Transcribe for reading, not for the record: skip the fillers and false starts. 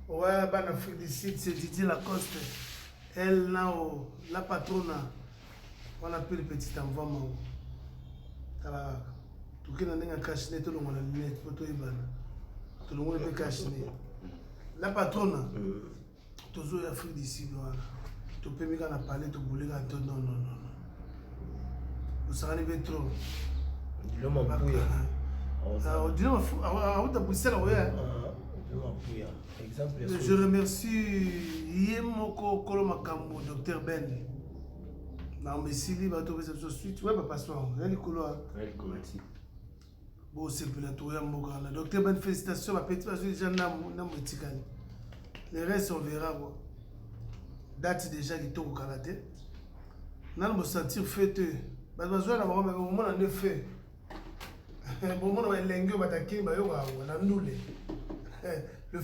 Ouais, bana Afrique du Sud, c'est Didier Lacoste. Elle nao, la patrona. Wana mpe le petit envoi mango. Tala kaka. Toke na ndenge ya cache-nez, tolongola lunette mpo toyebana. Tolongoli mpe cache-nez. La patrona. Tozoya Afrique du Sud wana. Topemi kaka na palais, tobule kaka to non non non. Osakani mpe trop. Diloma Mpuya. Diloma auta Bruxelles oya. Diloma Mpuya. Exemple. Je remercie ye moko kolo makambo Dr Ben. Makambo esili bato bapesa biso suite. Ouais, papa soir. Ya likolo. Ya likolo. Bosepela toya mboka wana. Dr Ben, félicitations, bapeti bazwi déjà ndambo ndambo etikali. Le reste on verra quoi. Date déjà kitoko kala te. Nanu bosentir feu te. Bato bazwa na bango mais bomona nde feu. Bomona ba elengi oyo bato ya Kin bayokaka yango na ndule.